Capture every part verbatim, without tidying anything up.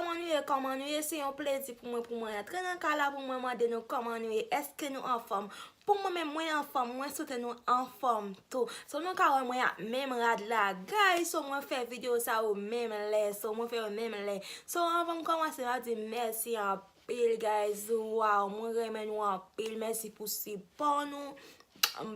Kòman nou ye, kòman nou ye? Se yon plezi pou mwen, pou mwen antre nan kay la, pou mwen mande nou kòman nou ye, èske nou anfòm? Pou mwen menm, mwen anfòm, mwen swete nou anfòm tou. So, nou ka wè mwen ak menm rad la, guys. So, mwen fè videyo sa yo menm lè. So, mwen fè yo menm lè. So, anvan m kòmanse, m ap di mèsi anpil, guys. Wow, mwen renmen nou anpil. Mèsi pou sipò nou.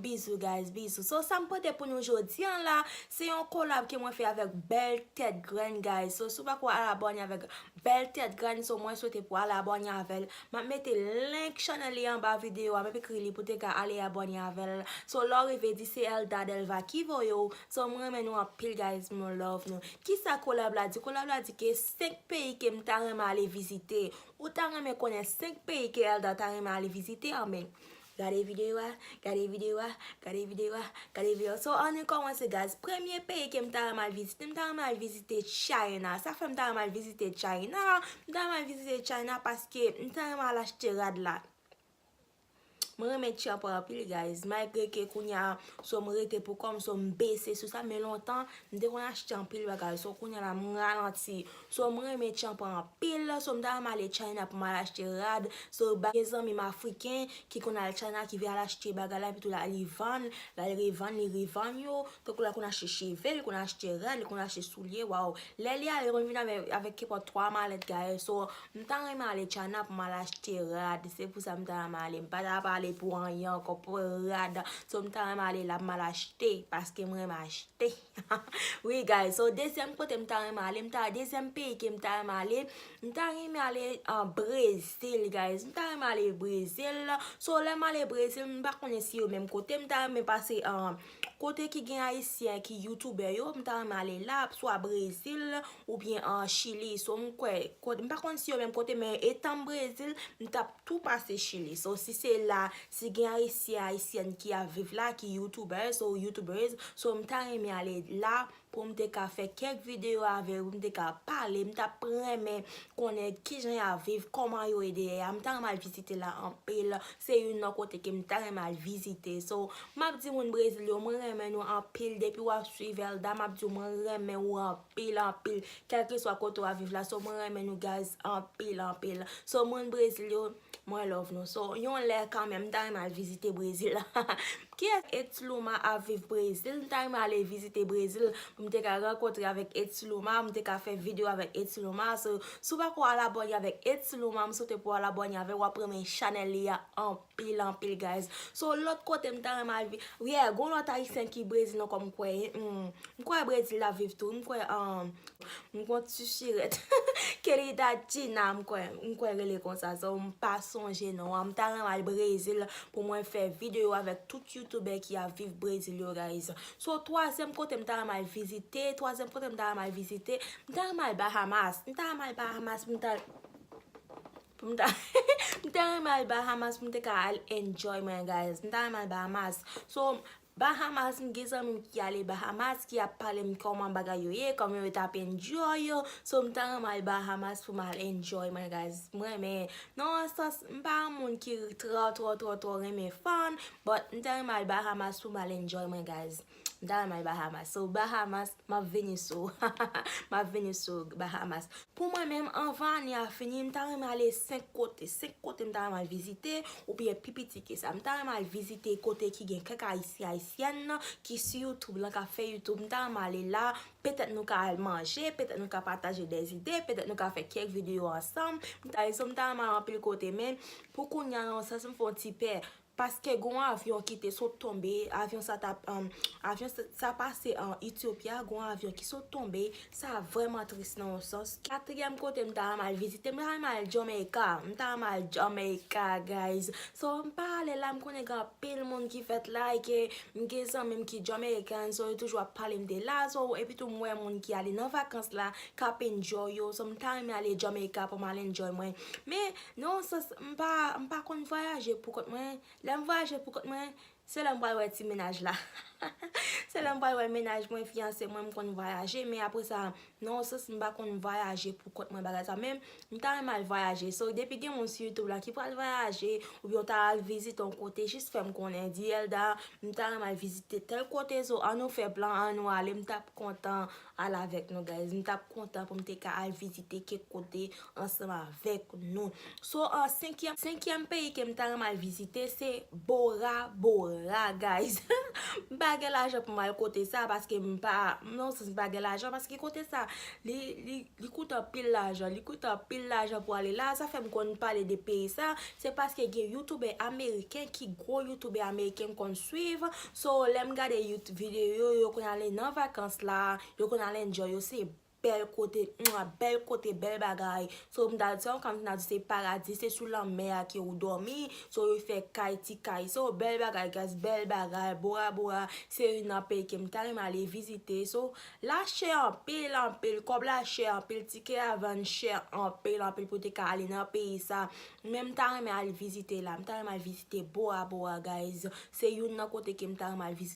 Bizou, guys, bizou. So, sa m pote pou nou jodi an la, se yon kolab ke mwen fè avèk Bèl Tèt Grenn, guys. So, si w pako al abòne avèk Bèl Tèt Grenn, so, mwen swete pou al abòne avè l. M ap mete link channel li anba videyo a, m ap ekri li pou te ka ale abòne avè l. So, lè w rive, di se Elda Delva ki voye w. So, mwen renmen nou anpil, guys, mwen love nou. Kisa kolab la di? Kolab la di ke senk peyi ke m ta renmen ale vizite. Ou ta renmen konnen senk peyi ke Elda ta renmen ale vizite? Anben, gade videyo a, gade videyo a, gade videyo a, gade videyo a. So, ann kòmanse, guys. Premye peyi ke m ta renmen al vizite, m ta renmen al vizite China. Sa fè m ta renmen al vizite China? M ta renmen al vizite China paske m ta renmen al achte rad la. Mwen renmen tyanpan anpil, guys. Malgre ke kounye a, so m rete pou kò m, so m bese sou sa, men lontan, m te konn achte anpil bagay. So, kounye a la, m ralanti. So, mwen renmen tyanpan anpil. So, m ta renmen ale China pou m al achte rad. So, ba-, gen zanmi m afriken ki konn al China, ki vin al achte bagay la, epi tou la, li vann, la, li revann, li revann yo. Tankou la, konn achte cheve, li konn achte rad, li konn achte soulye, waw. Lè li ale, konn vin avè-, avèk kenpòt twa malèt, guys. So, m ta renmen ale China pou m al achte rad. Se pou sa m ta renmen ale. M pa ta pale pou anyen ankò, pou rad. So, m ta renmen ale la pou m al achte, paske m renmen achte. Wi, guys. So, dezyèm kote m ta renmen ale, m ta, dezyèm peyi ke m ta renmen ale, m ta renmen ale an Brezil, guys. M ta renmen ale Brezil. So, lè m ale Brezil, m pa konnen si yo menm kote. M ta renmen pase an kote ki gen Ayisyen ki youtubè yo, m ta renmen ale la, swa Brezil oubyen an Chili. So, m kwè, kote, m pa konn si yo menm kote, men etan m Brezil, m t ap tou pase Chili. So, si se la, si gen Ayisyen, Ayisyèn ki ap viv la, ki youtubers ou youtubers, so, m ta renmen ale la pou m te ka fè kèk videyo avè yo, pou m te ka pale, m t ap renmen konnen kijan y ap viv, kòman yo ye dèyè a. M ta renmen al vizite la anpil. Se youn nan kote ke m ta renmen al vizite. So, m ap di moun Brezil yo, mwen renmen nou anpil. Depi w ap swiv Elda, m ap di w mwen renmen ou anpil, anpil. Kèlkeswa kote w ap viv la, so mwen renmen nou guys anpil, anpil. So, moun Brezil yo, mwen love nou. So, yon lè kanmenm, m ta renmen al vizite Brezil. Kiyès Etsiluma ap viv Brezil? M ta renmen ale vizite Brezil pou m te ka rankontre avèk Etsiluma, pou m te ka fè videyo avèk Etsiluma. So, si w pako al abòne avèk Etsiluma, m swete pou w al abòne avè l, w ap renmen chanèl li a anpil, anpil, guys. So, lòt kote m ta renmen al vi-, yeah, gon lòt Ayisyen ki Brezil ankò, m kwè, hmm, m kwè Brezil l ap viv tou, m kwè, um, m gon ti sirèt. Kelly Datina, m kwè, m kwè rele konsa. So, m pa sonje non an. M ta renmen al Brezil pou mwen fè videyo avèk tout youtubè ki ap viv Brezil yo, guys. So, twazyèm kote m ta renmen al vizite, twazyèm kote m ta renmen al vizite, m ta renmen al Bahamas. M ta renmen al Bahamas, m ta, pou m ta, m ta renmen al Bahamas pou m te ka al enjoy mwen, guys. M ta renmen al Bahamas. So, Bahamas, m gen zanmi m ki ale Bahamas, ki ap pale m kòman bagay yo ye, kòman yo t ap enjoy yo. So, m ta renmen al Bahamas pou m al enjoy mwen, guys. Mwen, men, nan yon sans, m pa yon moun ki twò, twò, twò, twò renmen fun, but m ta renmen al Bahamas pou m al enjoy mwen, guys. M ta renmen al Bahamas. So, Bahamas, m ap vini sou, m ap vini sou Bahamas. Pou mwen menm, anvan ane a fini, m ta renmen ale senk kote. Senk kote m ta renmen al vizite, oubyen pi piti ke sa. M ta renmen al vizite kote ki gen kèk Ayisyen, Ayisyèn ki sou YouTube lan, k ap fè YouTube. M ta renmen ale la, petèt nou ka al manje, petèt nou ka pataje dèzide, petèt nou ka fè kèk videyo ansanm. M ta, so m ta renmen al anpil kote, men pou kounye a, nan yon sans, m fè yon ti pè. Paske gon avyon ki te sot tonbe, avyon sa t ap, um, avyon sa, sa pase an Ethiopia, gon avyon ki sot tonbe, sa vrèman tris nan yon sans. Katriyèm kote m ta renmen al vizite, m ta renmen al Jamaica, m ta renmen al Jamaica, guys. So, m pa ale la, m konnen gen anpil moun ki fèt la, e ke m gen zanmi m ki Jamaican, so yo toujou ap pale m de la, so, epi tou m wè moun ki ale nan vakans la, k ap enjoy yo, so m ta renmen ale Jamaica pou m al enjoy mwen. Men, nan yon sans, m pa, m pa konn vwayaje pou kont mwen, Lè m vwayaje pou kont mwen, se lè m pral wè ti mennaj la. Se Lè m pral wè mennaj mwen, fiyanse mwen, m konn vwayaje, men apre sa, nan yon sans, m pa konn vwayaje pou kont mwen, bagay sa. Men, m ta renmen al vwayaje. So, depi gen moun sou YouTube la ki pral vwayaje, oubyen w ta al vizite yon kote, jis fè m konnen, di Elda, m ta renmen al vizite tèl kote, so, ann nou fè plan, ann nou ale, m t ap kontan al avèk nou, guys. M t ap kontan pou m te ka al vizite kèk kote ansanm avèk nou. So, an senkyèm, senkyèm peyi ke m ta renmen al vizite, se Bora Bora, guys. M pa gen lajan pou m al kote sa, paske m pa, non, m pa gen lajan, paske kote sa, li, li, li koute anpil lajan, li koute anpil lajan pou ale la. Sa fè m konn pale de peyi sa, se paske gen youtubè ameriken ki gwo youtubè ameriken m konn swiv. So, lè m gade yout-, videyo yo, yo konn ale nan vakans la, yo konn ale enjoy, yo se bèl kote, mwa, bèl kote, bèl bagay. So, m ta di sa, ou ka m ta di se paradi, se sou lanmè a ke ou dòmi. So, yo fè kay, ti kay. So, bèl bagay, guys, bèl bagay. Bora Bora, se youn nan peyi ke m ta renmen ale vizite. So, la chè anpil, anpil. Kòb la chè anpil. Tikè a vann chè anpil, anpil pou te ka ale nan peyi sa. Men m ta renmen al vizite la. M ta renmen al vizite Bora Bora, guys. Se youn nan kote ke m ta renmen al vizite.